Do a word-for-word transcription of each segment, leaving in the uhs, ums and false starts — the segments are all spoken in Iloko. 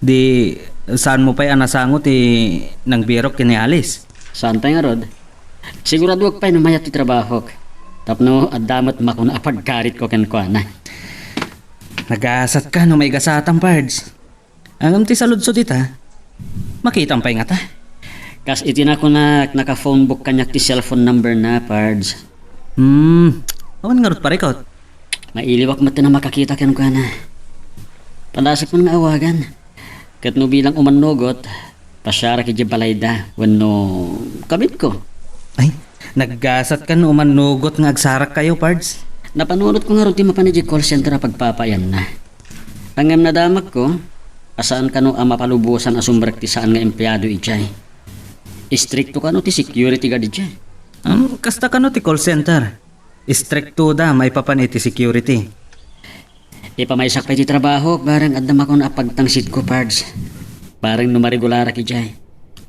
Di, saanmo pay a nasango ti nangbirok ken ni Alice? Saan pay ngarud. Siguradoek pay no mayat ti trabahok. Tapno adda met makuna a paggaritko kenkuana. Nagasatka no maigasatam, Pards. Ngem ti saludsod ita, makitam pay ngata? Kas iti nakunak, naka-phone book kaniak ti cellphone number na, Pards. Hmm, awan ngarud parikot. Mailiwak met ti makakita kenkuana. Padasek man nga awagan. Ket no bilang umannugot, pasiarak idiay balayda wenno kabitko. Ay, naggasat ka no umannugot nga agsarakkayo, Pards. Napanunotko ngarud ti mapan idiay call center a pagpapayanna. Ngem nadamakko a saan kano a mapalubosan a sumrek ti saan nga empleyado idiay. Istrikto kano ti security guard idiay. Um, kasta kano ti call center. Istriktoda maipapan iti security. Ipamaysak pay ti trabaho, bareng adda makon a pagtangsitko, Pards. Bareng no marigularak idiay.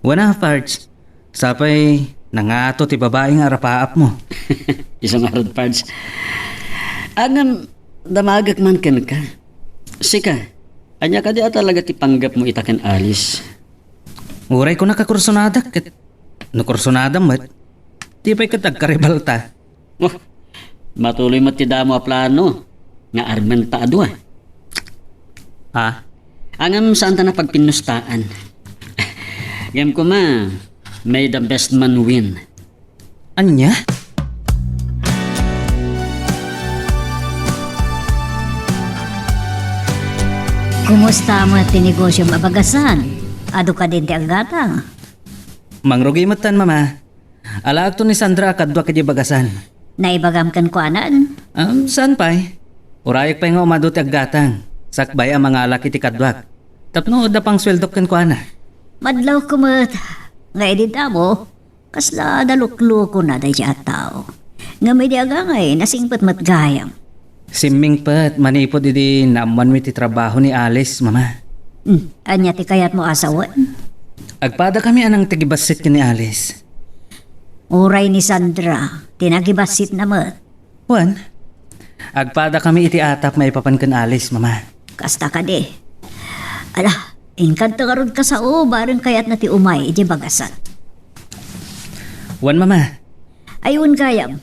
Wana, Pards. Sapay nangato ti babai nga arapaapmo. Isu ngarud, Pards. Ngem, damagek man kenka. Sika, ania kadi a talaga ti panggepmo ita ken Alice? Uray kuna kakursonadak ket no kursonadam met, di pay ket agkaribalta. Oh, matuloy met ti damo a plano nga armenta a dua. Ha? Ngem saanta a pagpinnustaan. Ngem koma, may the best man win. Ania? Kumusta met ti negosiom a bagasan? Adu kadin ti aggatang? Mangrugi metten, Mama. Alaekto ni Sandra a kaduak idiay bagasan. Naibagam kenkuanan? Um, saan pay? Urayek pay nga umadu ti aggatang. Sakbay a mangalak iti kaduak. Tapno adda pangsueldok kenkuana. Madlawko met nga idi damo, kasla daluklukona daydiay a tao. Ngem idi agangay, nasingpet met gayam. Simmingpet manipud idi naammoanmi ti trabaho ni Alice, Mama. Hmm, ania ti kayatmo a sawen? Agpadakami a nangtagibassit ken ni Alice. Uray ni Sandra, ti nagibassitna met. Wen, agpadakami iti atap maipapan ken Alice, Mama. Kasta kadi. Ala, inkanta ngarud kasao, bareng kayatna ti umay iti bagasan. Wen, Mama. Ay, wen gayam.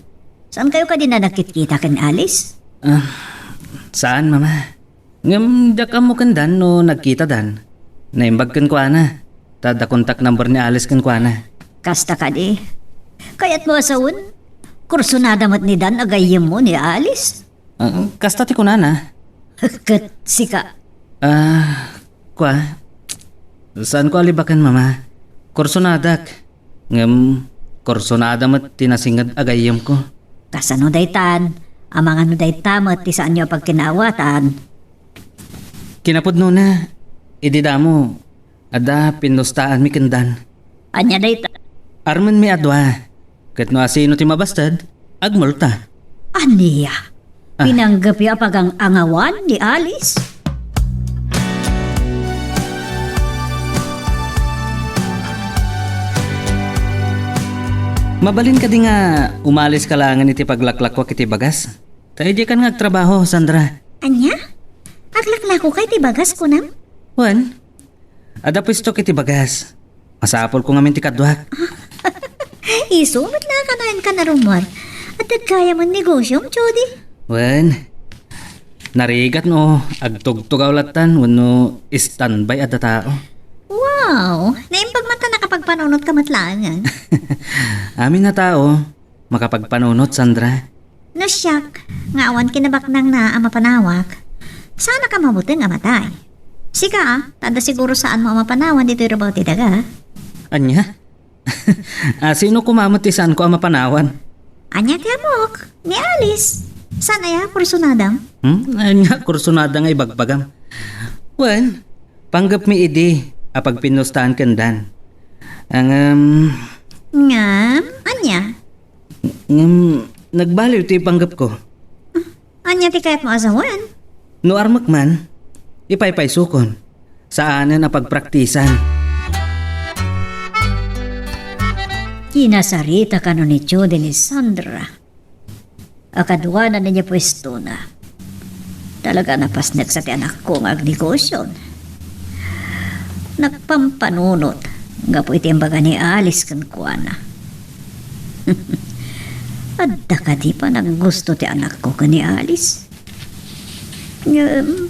Saankayo kadi a nagkitkita ken Alice? Ah, saan, Mama? Ngem diak ammo kendan no nagkitadan. Naimbag kenkuana. Ta adda contact number ni Alice kenkuana. Kasta kadi. Kayatmo a sawen? Kursonada met ni Dan a gayyemmo ni Alice? Ah, kasta ti kunana. Ket sika? Ah, kua, saanko a libaken, Mama. Kursonadak. Ngem, kursonada met ti nasinged a gayyemko. Kasano daytan? Amangan no dayta met ti saanyo a pagkinaawatan? Kinapudnona, idi damo, adda pinnustaanmi ken Dan. Ania dayta? Armenmi a dua. Ket no asino ti mabasted, agmulta. Ania? Ah. Pinanggepyo a pagang-angawan ni Alice? Mabalin kadi nga umaliska laengen iti paglaklakuak iti bagas? Ta idiakan nga agtrabaho, Sandra. Ania? Aglaklakoka iti bagas, kunam? Wen, adda puestok iti bagas. Masapulko ngamin ti kaduak. Isu met la a kanayon ka narummuar. Adda gayam a negosiom, Jody? Wen, narigat no agtugtugaw lattan wenno standby adda tao. Wow! Naimbag man ta nakapagpanunotka met laengen. Amin a tao, makapagpanunot, Sandra. No siak, nga awan kinabaknangna a mapanawak, saannak a mabuteng a matay. Sika, a, ta adda siguro saanmo a mapanawan ditoy rabaw ti daga. Ania? A, sino koma met ti saanko a mapanawan? Ania ti ammok? Ni Alice. Saan aya, kursonadam? Hmm? Ania, kursonada nga ibagbagam? Wen, panggepmi idi a pagpinnustaan ken Dan. Ngem, ngem, ania? Ngem, nagbaliw ti panggepko. Ania ti kayatmo a sawen? No armek man, ipaypaysukon. Saanen a pagpraktisan. Kinasarita kano ni Jody ni Sandra a kaduanan idiay puestona. Talaga a napasneksa ti anakko nga agnegosion. nagpampanunot gapu iti imbaga ni Alice kenkuana. Adda kadi panaggusto ti anakko ken ni Alice? Ngem,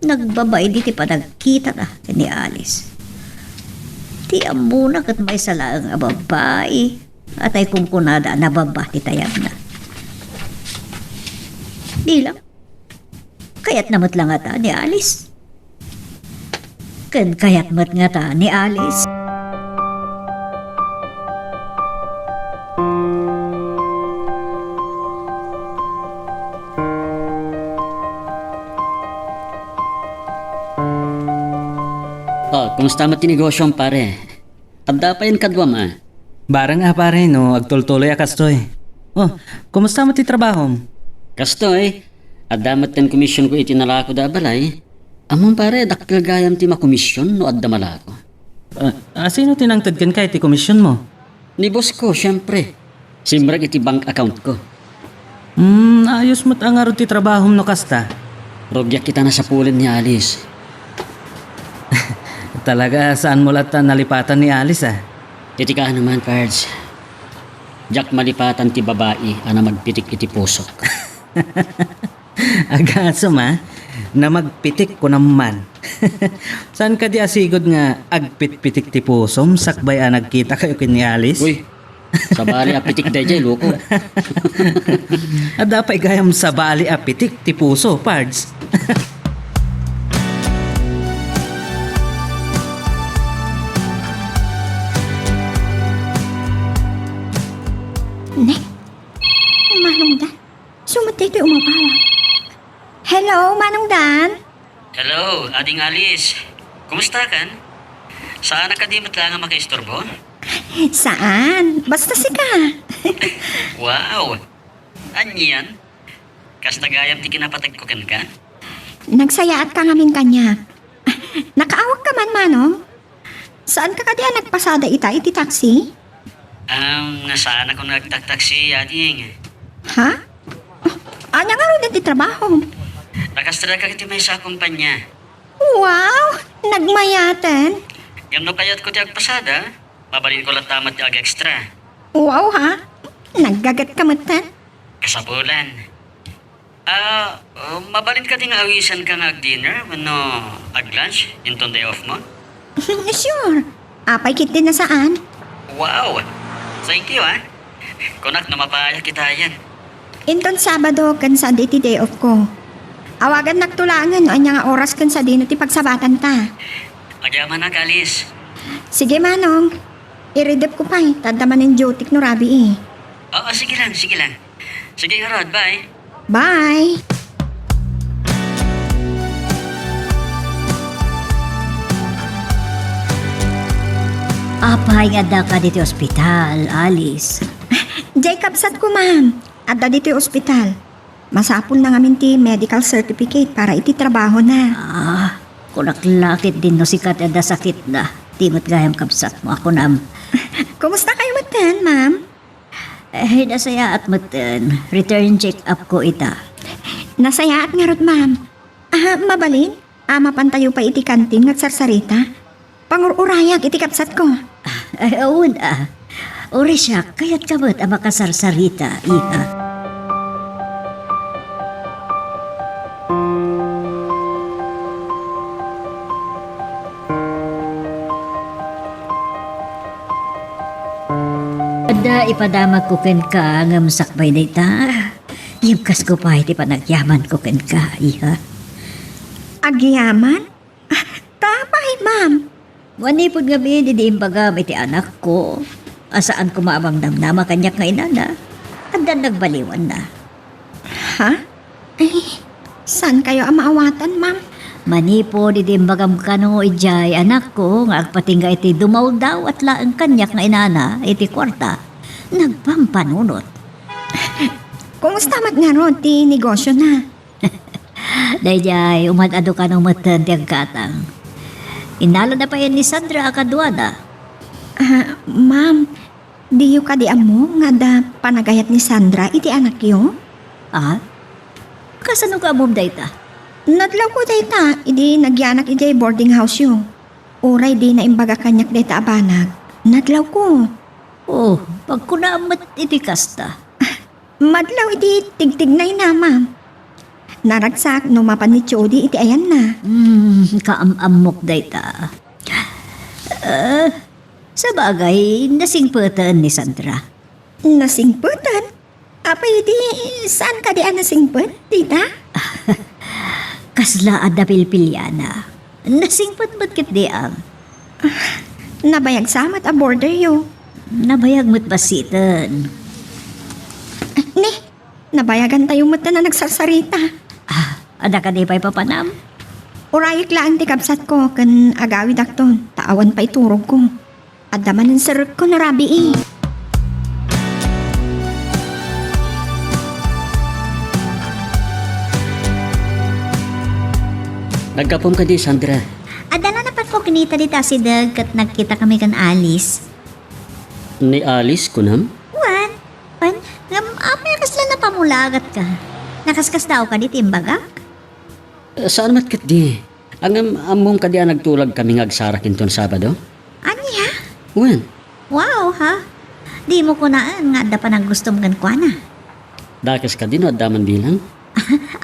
nagbabain iti panagkitana ken ni Alice. Ti ammona ket maysa laeng a babbai, a tay kunkunada a nababa ti tayabna. Bilang, kayatna met la ngata ni Alice? Ken kayat met ngata ni Alice? Oh, kumusta met ti negosyom, pare? Adda payen kaduam, a? Bareng a, pare, no agtultuloy a kastoy. Oh, kumusta met ti trabahom? Kastoy, adda met ten komisionko iti nalakoda a balay. Ammom, pare, dakkel gayam ti makomision no adda malako. Ah, a, sino ti nangted kenka iti komisionmo? Ni boss ko, siempre. Simrek iti bank account ko. Hmm, ayos met a ngarud ti trabahom no kasta. Rugiak ita nasapulen ni Alice. Talaga, saanmo latta nalipatan ni Alice, a? Iti kaano man, Pards. Diak malipatan ti babai a namagpitik iti pusok. Agasem, a, namagpitik kunam man. Saan kadi a sigud nga agpitpitik ti pusom sakbay a nagkitakayo ken ni Alice? Uy, sabali a pitik daydiay, loko. Adda pay gayam sabali a pitik ti puso, Pards. Ne? Manong Dan? Sumat daytoy umawawat. Hello, Manong Dan? Hello, Ading Alice. Kumusta kan? Saan a kadi met la nga makaisturbo? Saan? Basta sika. Wow! Anian? Kasta gayam ti kinapateg ko kenka? Nagsayaat ka ngamin kaniak. Nakaawag ka man, Manong? Saan ka kadi a nagpasada ita iti taxi? Um, saan ako nagtaktaksi, Ading. Ha? Ania ngarud ti trabahom? Nakastra ka iti maysa a kumpanya. Wow! Nagmayaten? Ngem no kayatko ti agpasada, mabalinko latta met ti ag-extra. Wow, ha? Naggaget ka metten? Kasapulan. Ah, uh, mabalin kadi nga awisanka nga ag-dinner wenno ag-lunch inton day off mo? Sure. Apay ketdi a saan? Wow! Thank you, ah. Kunak no mapaayakitayen. Inton Sabado ken Sunday ti day off ko. Awagannakto laengen no ania nga oras ken sadino ti pagsabatanta. Agyamanak, Alice. Sige, Manong. Iridep ko pay, ta adda manen duty-k no rabii. Oo, sige lang, sige lang. Sige ngarud, bye. Bye. Apay nga addaka ditoy ospital, Alice? Diay kabsatko, ma'am. Adda ditoy ospital. Masapulna ngamin ti medical certificate para iti trabahona. Ah, kunak la ketdin no sika ti adda sakitna. Di met gayam kabsatmo a kunam. Kumusta kayo metten, ma'am? Eh, nasayaat metten. Return check-up ko ita. Nasayaat ngarud, ma'am. Ah, mabalin? Ah, mapantayo pay iti kantin nga agsarsarita? Pangur-urayak iti kabsatko. Ay, awan, ah. Uray siak, kayatka met a makasarsarita, iha. Adda ipadamagko kenka ngem sakbay dayta, yebkasko pay ti panagyamanko kenka, iha. Agyaman? Ah, ta apay, ma'am? Manipud ngamin idi imbagam iti anakko a saan koma a mangnamnama kaniak nga inana, addan nagbaliwanna. Ha? Ay, saan kayo a maawatan, ma'am? Manipud idi imbagam kano idiay anakko nga agpatingga iti dumawdawat laeng kaniak nga inana iti kuarta, nagpampanunot. Kumusta met ngarud ti negosyona? Daydiay, umad-adu kano metten ti agkatang. Innalada payen ni Sandra a kaduada. Ah, ma'am, diyo kadi ammo nga adda panagayat ni Sandra iti anakyo? Ah? Kasano nga ammom dayta? Nadlawko dayta idi nagyanak idiay boarding house-yo. Uray dina imbaga kaniak dayta a banag, nadlawko. Oh, pagkunaam met iti kasta. Madlaw iti tigtignayna, ma'am. Naragsak no mapan ni Chody iti ayanna. Hmm, kaam-ammok dayta. Ah, sabagay, nasingpeten ni Sandra. Nasingpeten? Apay iti saan kadi a nasingpet, tita? Kasla adda pilpiliana. Nasingpet met ketdi a. Ah, nabayag sa met a border yo. Nabayag met bassiten. Ni, nabayagan tayo met na nagsarsarita. Ah, adda kadi pay papanam? Urayek laeng ti kabsatko ken agawidakton, ta awan pay turogko. Adda manen serrekko no rabii. Naggapuem kadi, Sandra? Adda la napatko kenka dita asideg ket nagkitakami ken Alice. Ni Alice, kunam? Wen, wen, ngem apay a kasla napamulagatka? Nakaskasdaaw kadi ti imbagak? Eh, saan met ketdi? Ngem ammom kadi a nagtulagkami nga agsarak inton Sabado? Ania? Wen. Wow, ha? Dimo kunaen nga adda panaggustom kenkuana. Dakes kadi no adda man bilang?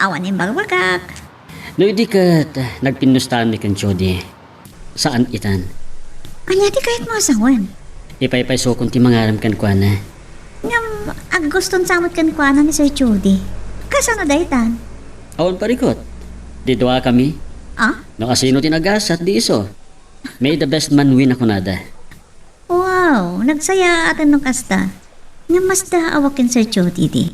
Awan imbagbagak. No idi ket, nagpinnustaanmi ken Chody. Saan itan. Ania ti kayatmo a sawen? Ipaypaysokon ti mangarem kenkuana. Ngem, agguston sa met kenkuana ni Sir Chody. Kasano daytan? Awan parikut. Di duakami. Ah? No asino ti nagasat, di isu. May the best man win a kunada. Wow, nagsayaaten no kasta. Ngem masdaawak ken Sir Chody idi.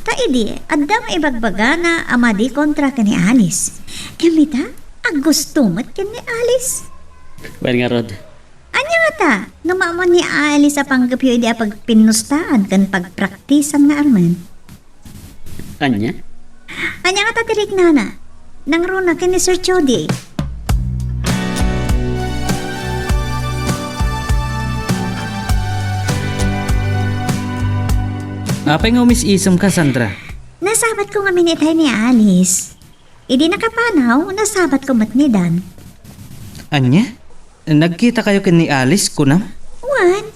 Ta idi, adda maibagbagana a madi kontra ken ni Alice. Ngem ita, aggusto met ken ni Alice. Wen ngarud. Ania ngata, no maammoan ni Alice a panggepyo idi a pagpinnustaan ken pagpraktisan nga armen? Ania? Ania ngata ti riknana? Nangruna ken ni Sir Chody. Apay nga umis-isemka, Sandra? Nasabatko ngamin itay ni Alice. Idi nakapanaw, nasabatko met ni Dan. Ania? Nagkitakayo ken ni Alice, kunam? Wen,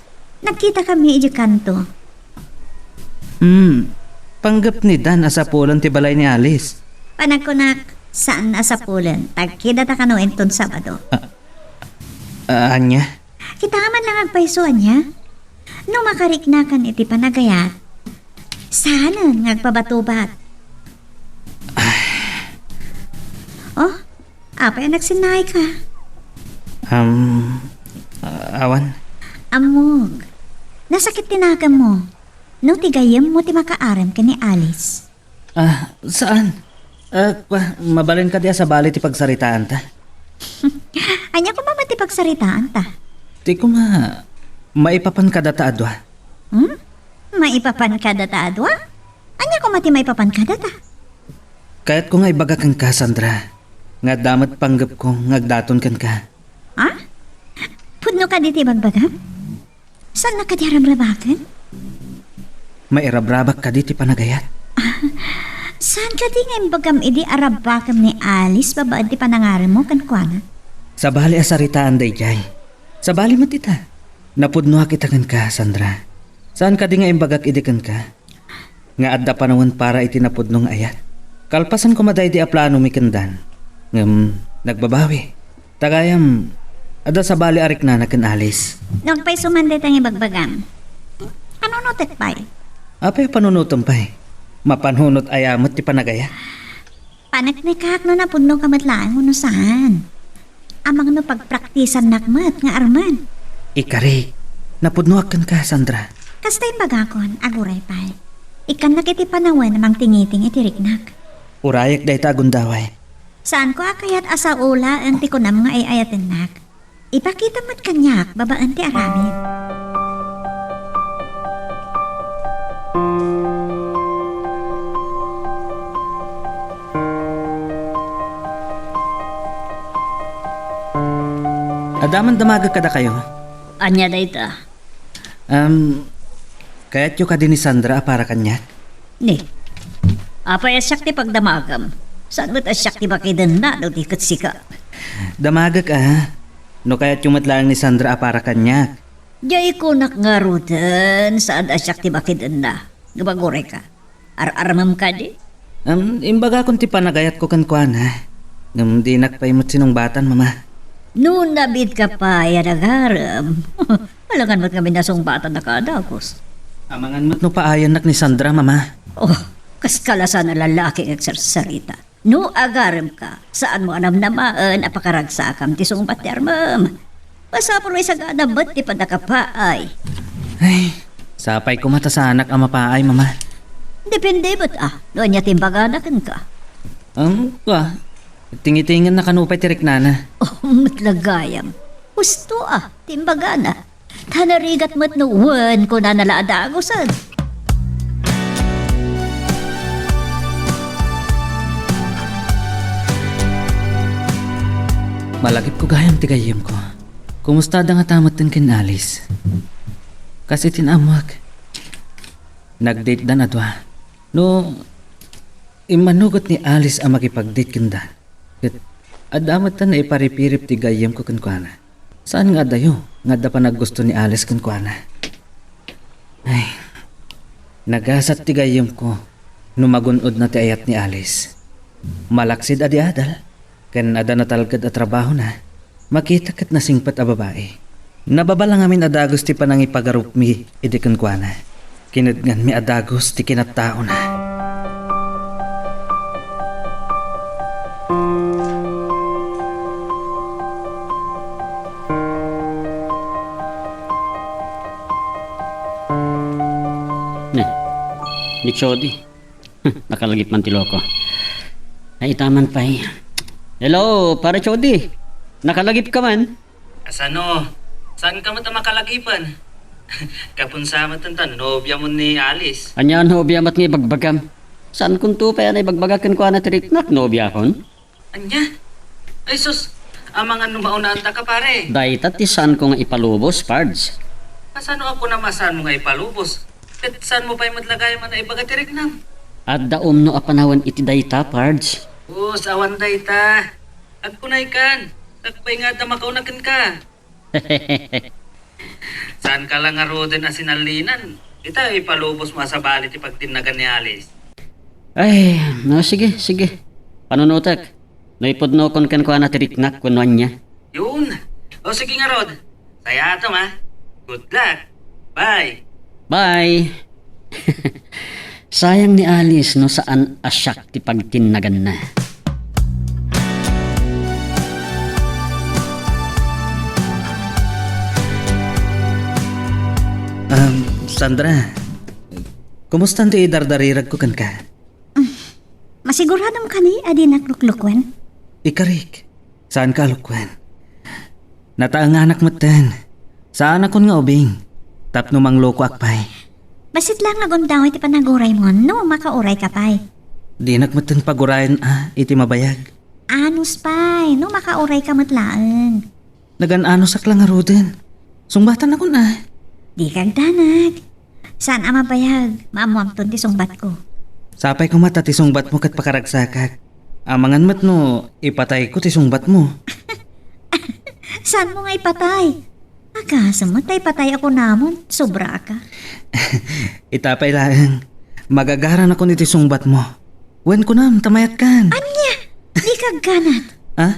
nagkitakami idiay kanto. Hmm, panggep ni Dan a sapulen ti balay ni Alice. Panagkunak, saan a sapulen, ta agkidata kano inton Sabado. Ah, ah, ania? Kita man lang agpayso, ania? No makariknakan iti panagayat, saanen nga agpabatubat. Oh, apay a nagsinnaayka? Um, ah, awan. Ammok. Nasakit ti nakemmo. No ti gayyemmo ti makaarem ken ni Alice. Ah, saan? Ah, kwa, mabalin kadi a sabali ti pagsaritaanta? Ania koma met ti pagsaritaanta? Ti koma, maipapan kadata a dua. Hmm? Maipapan kadata a dua? Ania koma ti maipapan kadata? Kayatko nga ibaga kenka, Sandra, nga adda met panggepko nga agdaton kenka. Ha? Pudno kadi ti ibagbagam? Saannak kadi a rabrabaken? Mairabrabak kadi ti panagayat? Ah, saan kadi nga imbagam idi a rabbakem ni Alice babaen ti panangaremmo kenkuana? Sabali a saritaan daydiay. Sabali met ita. Napudnoak ita kenka, Sandra. Saan kadi nga imbagak idi kenka nga adda panawen para iti napudno nga ayat? Kalpasan koma daydi a planomi ken Dan. Ngem, nagbabawi. Ta gayam, adda sabali a riknana ken Alice. No agpayso man dayta nga ibagbagam, panunotek pay. Apay a panunotem pay? Mapanunot aya met ti panagayat? Paneknekak no napudnoka met laeng wenno saan. Amangan no pagpraktisannak met nga armen. Ikarik, napudnoak kenka, Sandra. Kasta imbagakon, aguray pay. Ikkannak iti panawen a mangtingiting iti riknak. Urayek dayta a gundaway. Saanko a kayat a sao laeng ti kunam nga ay-ayatennak. Ipakitam met kaniak babaen ti aramid. Adda man damagek kadakayo. Ania dayta? Em, kayatyo kadi ni Sandra a para kaniak? Ni, apay a siak ti pagdamagem? Saan met a siak ti makidenna no di ket sika? Damagek a, No kayatyo met laeng ni Sandra a para kaniak. Diay kunak ngaruden, saan a siak ti makidenna. Ngem agurayka. Ar-aramem kadi? Em, imbagakon ti panagayatko kenkuana. Ngem dinak pay met sinungbatan, Mama. No nabiit ka pay a nagarem, alangan met ngamin a sungbatan a kadagus. Amangan met no paayannak ni Sandra, Mama. Oh, kas kalasan a lalaki nga agsarsarita. No agarem ka, saan mo a namnamaen a pakaragsakam ti sungbat ti armem. Masapul a isagana met ti pannakapaay. Ay, sapay koma ta saanak a mapaay, Mama. Depende met, ah, no ania ti imbagana kenka. Ang, kua, tingitingan na kano pay ti riknana. Oh, met la gayam. Husto, ah, ti imbagana. Ta narigat met no wen, kunana la a dagusen. Malagipko gayam ti gayyemko. Kumusta da ngata metten ken Alice? Kas iti naammoak, nag-date dan a dua. No, immanugot ni Alice a makipag-date kenda. Ket adda metten naiparipirip ti gayyemko kenkuana. Saan nga adayo nga adda panaggusto ni Alice kenkuana. Ay, nagasat ti gayyemko no magun-odna ti ayat ni Alice. Malaksid a di adal, ken adda natalged a trabahona, makita ket nasingpet a babai. Nababala ngamin a dagus ti panangipagarupmi idi kenkuana. Kinednganmi a dagus ti kinattaona. Ne, ni Chody. Nakalagip man ti loko. Ay, itaman pay. Hello, Pare Chody. Nakalagip ka man? Asano? Saan ka met a makalagipen? Kapunsa met ta nobia mo ni Alice. Ania a nobia met nga ibagbagam? Saan kunto pay a naibagbaga kenkuana ti riknak, nobiakon? Ania? Ay sus, amangan no maunaan ta ka, pare. Dayta ti saanko nga ipalubos, Pards. Asano a kunam a saanmo nga ipalubos? Ket saanmo pay met la gayam a naibaga ti riknam? Adda umno a panawen iti dayta, Pards. Us, awan dayta. Agkunay kan, sakbay nga adda makauna kenka. Saanka la ngaruden a sinallinan. Ita, ipalubos mo a sabali ti pagtinnagan ni Alice. Ay, no, sige, sige. Panunotek. No ipudnokon kenkuana ti riknak wenno ania. Yun. O, sige ngarud. Sayatom, ha. Good luck. Bye. Bye. Sayang ni Alice no saan a siak ti pagtinnaganna. Um, Sandra, kumusta ti dardariragko kenka? Masiguradom kadi a dinak luklukuen? Ikarik, saanka a luklukuen. Nataenganak metten. Saanakon nga ubing. Tapno manglukoak pay. Bassit la nga gundaway ti panaguraymo, no makauray ka pay. Dinak metten pagurayen a iti mabayag. Anus pay, no makauray ka met laeng. Nagan-anusak la ngaruden. Sungbatannakon a. Dika agdanag. Saan a mabayag, maammoamton ti sungbatko. Sapay koma ta ti sungbatmo ket pakaragsakak. Amangan met no ipatayko ti sungbatmo. Saanmo nga ipatay? Agasem met ta ipatay a kunamon, sobraka. Ita pay laeng, magagaranakon iti sungbatmo. Wen kunam, ta mayatkan. Ania? Dika agganat. Ha?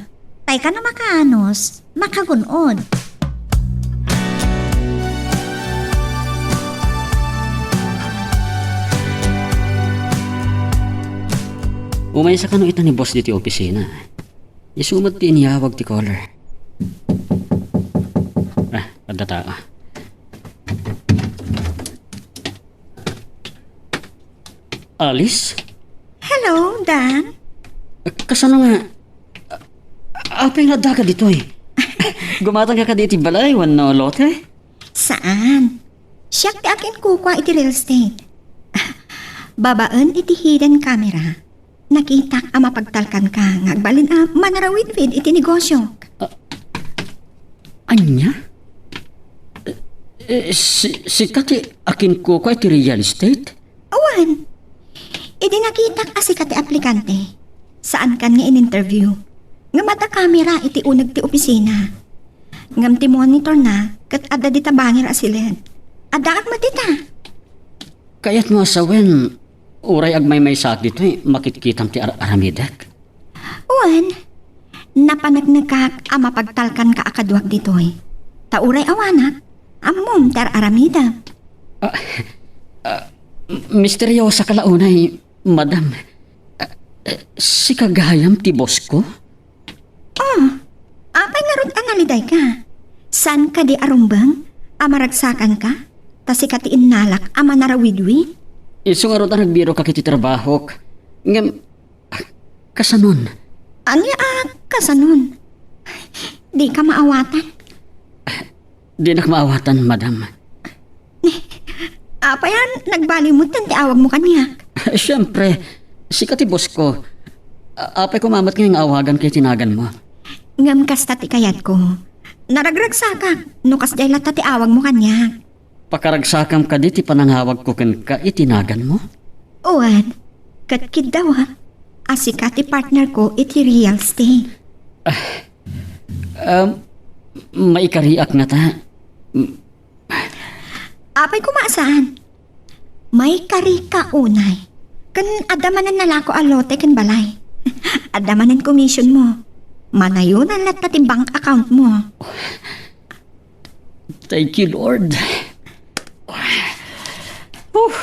Tay ka no makaanus, makagun-od. Umaysa kano ita ni boss ditoy opisina. Isu met ti inyawag ti caller. Ah, adda tao. Alice? Hello, Dan. Kasano nga? A-, apay nga addaka ditoy? Gumatangka kadi iti balay wenno lote? Saan. Siak ti akinkukua iti real estate. Babaen iti hidden camera, nakitak a mapagtalkanka nga agbalin a manarawidwid iti negosio. Ah, ania? Eh, eh, si-, sika ti akinkukua iti real estate? Awan. Idi nakitak a sika ti aplikante, saankan nga in-interview. Ngem adda kamera iti uneg ti opisina. Ngem ti monitorna, ket adda dita bangir a siled. Addaak met dita. Kayatmo a sawen, uray agmaymaysaak ditoy, makitkitam ti ar-aramidek? Wen, napaneknekak a mapagtalkanka a kaduak ditoy. Ta uray awanak, ammom ti ar-aramidem. Ah, ah, misteriosa ka la unay, madam. Ah, eh, sika gayam ti boss ko? Oh, apay ngarud a nalidayka? Saan kadi a rumbeng a maragsakanka? Ta sika ti innalak a manarawidwid? Isu ngarud a nagbiroka iti trabahok. Ngem, kasanon? Ania a kasanon? Dika maawatan? Dinak maawatan, madam. Apay a nagbaliw metten ti awagmo kaniak? Siempre, sika ti boss ko. A-, apay koma met nga awaganka iti naganmo? Ngem kasta ti kayatko. Naragragsakak no kasdiay latta ti awagmo kaniak. Pakaragsakam kadi ti panangawagko kenka iti naganmo? Wen, ket kiddawak a sika ti partner ko iti real estate. Ah, um, maikariak ngata. Apay koma a saan? Maikarika unay. Ken adda manen nalako a lote ken balay. Adda manen commission mo. Manayonan latta ti bank account mo. Thank you, Lord. Whew.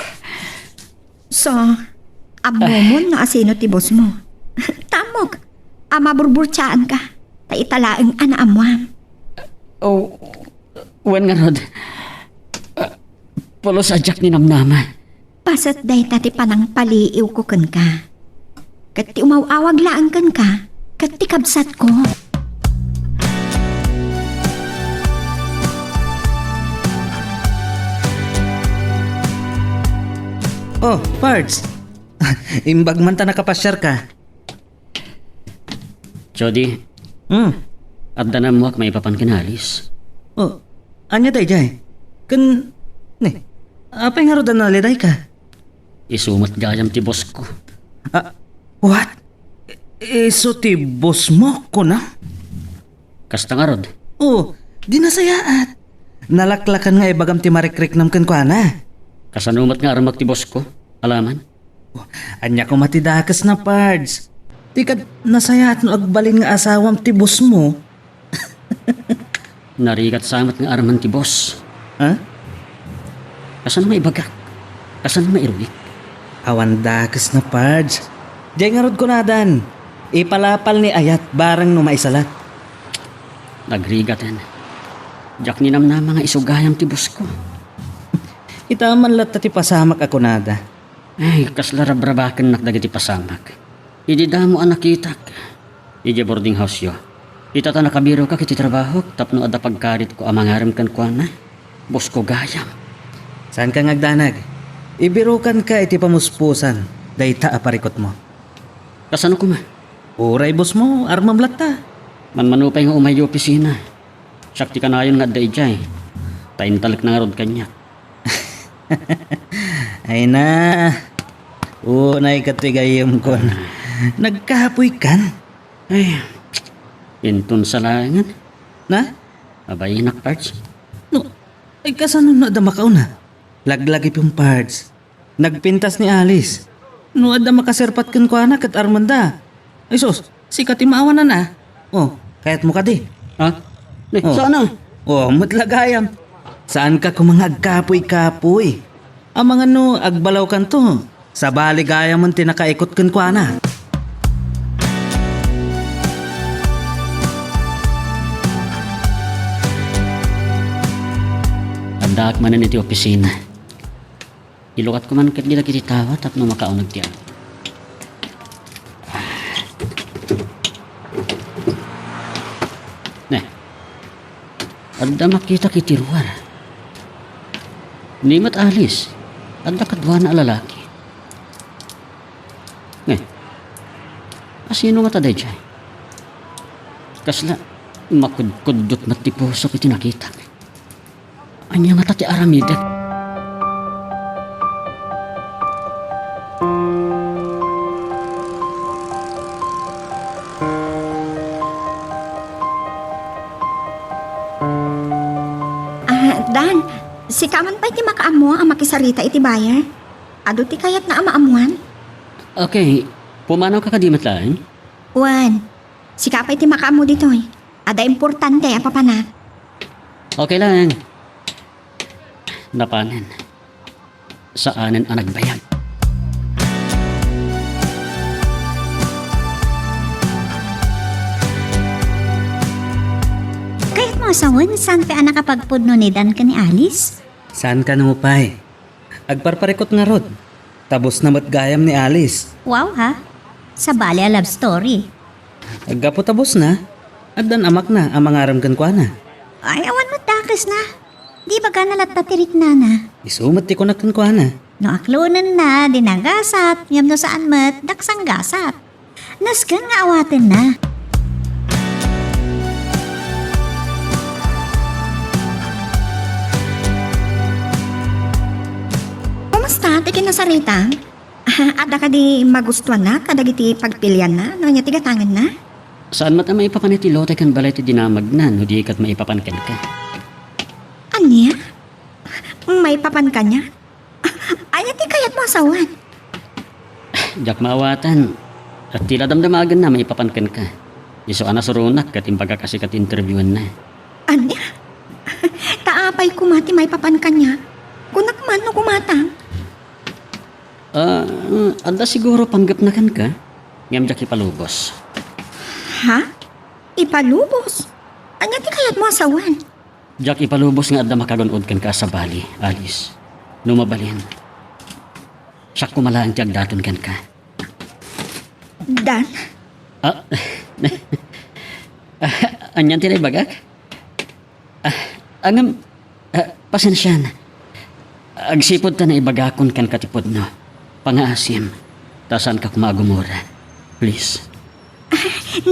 So, ammomon no asino ti boss mo. Tammok a maburburtiaanka. Ta ita laeng a naammoam. Oh, wen ngarud. Ah, pulos a diak ninamnama. Paset dayta ti panangpaliiwko kenka. Ket ti umaw-awag laeng kenka, ket ti kabsatko. Oh, Pards. Imbag man ta nakapasiarka. Jody. Hmm. Adda naammoak maipapan ken Alice. Oh, ania daydiay? Ken, ne, apay ngarud a nalidayka? Isu met gayam ti boss ko. Ah, what? I-, isu ti boss mo, kuna? Kasta ngarud? Oh, di nasayaat. Nalaklakan nga ibagam ti marikriknam kenkuana. Kasano met nga armek ti boss ko? Alaman? Oh, ania koma ti dakesna, Pards? Ti kad nasayaat no agbalin nga asawam ti boss mo? Narigat sa met nga armen ti boss. Ha? Kasano maibagak? Kasano mairulik? Awan dakesna, Pards. Diay ngarud kunadan, ipalapal ni ayat bareng no maisalat. Nagrigaten. Diak ninamnama nga isu gayam ti boss ko. Ita man latta ti pasamak a kunada. Ay, kasla rabrabakennak dagiti pasamak. Idi damo a nakitak idiay boarding house-yo, ita ta nakabirokak iti trabahok tapno adda pagkaritko a mangarem kenkuana. Boss ko gayam. Saanka nga agdanag. Ibirokanka iti pamuspusan dayta a parikutmo. Kasano koma? Uray boss mo, armem latta. Manmano pay nga umay idiay opisina. Siak ti kanayon nga adda idiay. Ta intalekna ngarud kaniak. Ay na. Unay ket ti gayyemkon. Nagkapoykan? Ay, inton sa laengen. Na? Abainak, Pards. No, ay kasano no adda makauna? Laglagipem, Pards. Nagpintas ni Alice. No adda makaserpat kenkuana ket armenda. Ay sus, sika ti maawanan a. Oh, kayatmo kadi? Ha? Ne, oh. Saan a? Oh, met la gayam. Saanka koma nga agkapoy-kapoy. Amangan no agbalawkanto, sabali gayamen ti nakaikot kenkuana. Addaak manen iti opisina. Ilukatko man ketdi dagiti tawa tapno makauneg ti amin. Ne, adda makitak iti ruar. Ni met Alice, adda kaduana a lalaki. Ne, asino ngata daydiay? Kasla, makudkuddot met ti pusok iti nakitak. Ania ngata ti aramidek? Dan, sika man pay ti makaammo a makisarita iti buyer? Adu ti kayatna a maammuan? Okay, pumanawka kadi met laeng? Wen, sika pay ti makaammo ditoy. Adda importante a papanak. Okay laeng. Napanen. Saanen a nagbayag. Kayatmo a sawen, saan pay a nakapagpudno ni Dan ken ni Alice? Saan kano pay? Agparparikut ngarud. Tabusna met gayam ni Alice. Wow, ha? Sabali a love story. Aggapu tabusna, addan amakna a mangarem kenkuana. Ay, awan met dakesna. Di ibagana latta ti riknana. Isu met ti kunak kenkuana. No aklonenna, di nagasat, ngem no saan met, daksang gasat. Nasken nga awatenna. Kumusta ti kinasarita? Adda kadi magustuanna kadagiti pagpilianna no ania ti gatangenna? Saan met a maipapan iti lote ken balay ti dinamagna no di ket maipapan kenka. Ania? Maipapan kaniak? Ania ti kayatmo a sawen? Diak maawatan. Ti la damdamagenna maipapan kenka. Isu a nasuronak ket imbagak a sika ti interviewanna. Ania? Ta apay koma ti maipapan kaniak? Kunak man no kumatang. Ah, adda siguro panggepna kenka, ngem diak ipalubos. Ha? Ipalubos? Ania ti kayatmo a sawen? Diak ipalubos nga adda makagun-od kenka a sabali, Alice. No mabalin, siak koma laeng ti agdaton kenka. Dan? Ah, anian ti naibagak? Ah, ngem, ah, pasensian. Agsipud ta naibagakon kenka ti pudno. Pangaasim, ta saanka koma agumura. Please. Ah,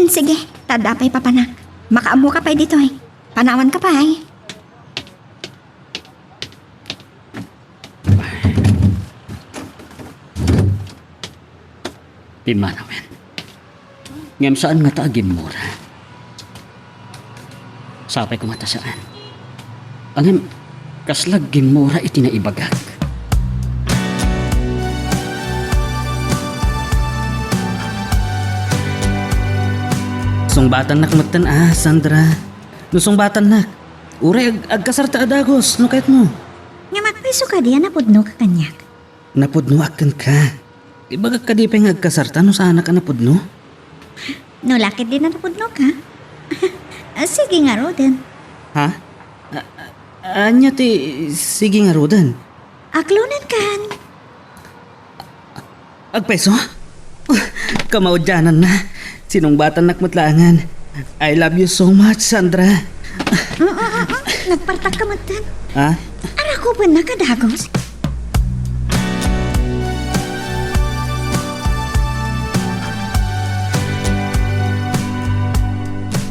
sige, ta adda pay papanak. Makaammoka pay ditoy. Panawanka pay. Pimmanawen. Ngem saan ngata a gimmura. Sapay koma ta saan. Ngem, kasla gimmura iti naibagak. Sungbatannak metten a, Sandra. No sungbatannak, uray ag-, agkasarta a dagus, no kayatmo. Ngem apay isu kadi a napudnoka kaniak? Napudnoak kenka. Ibagak kadi pay nga agkasarta no saanak a napudno? No la ketdi a napudnoka? Ah, sige ngaruden. Ha? A-, ania ti sige ngaruden? Aklonenkan. Agpayso? Kamaudiananna. Sinungbatannak met laengen. I love you so much, Sandra. Mm, mm, mm, mm. Nagpartakka metten. Ha? Arakupennak a dagus.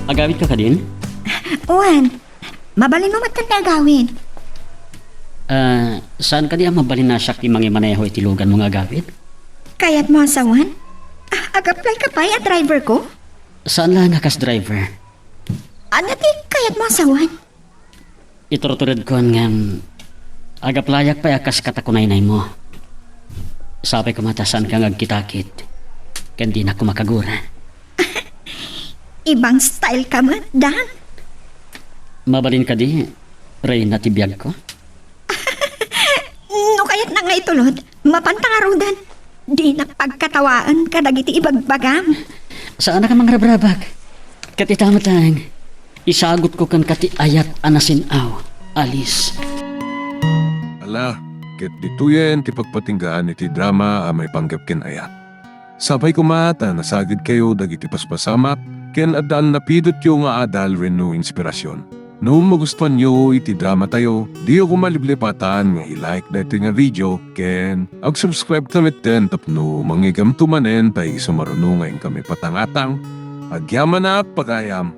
Agawidka kadin? Wen. Mabalinmo met ti agawid. Ah, saan kadi a mabalin a siak ti mangimaneho iti luganmo nga agawid? Kayatmo a sawen? Ah, ag-apply ka pay a driver ko? Saan laeng a kas driver. Ania ti kayatmo a sawen? Iturturedkon ngem ag-applyak pay a kas katakunaynaymo. Sapay koma ta saanka nga agkitakit ken dinak koma kagura. Ibang style ka met, Dan. Mabalin kadi, reyna ti biagko? No kayatna nga itulod, mapanta ngaruden. Dinak pagkatawaen kadagiti ibagbagam. Saanak a mangrabrabak. Ket ita met laeng, isagutko kenka ti ayat a nasin-aw, Alice. Ala, ket ditoyen ti pagpatinggaan iti drama a maipanggep ken ayat. Sapay koma ta nasagidkayo dagiti paspasamak ken addan napidotyo nga adal wenno inspirasyon. No magustuanyo iti dramatayo, diyo koma liplipatan nga i-like daytoy nga video ken ag-subscribe ta metten tapno mangigamto manen ta isu maruno nga inkami patangatang. Agyamanak, pagayam!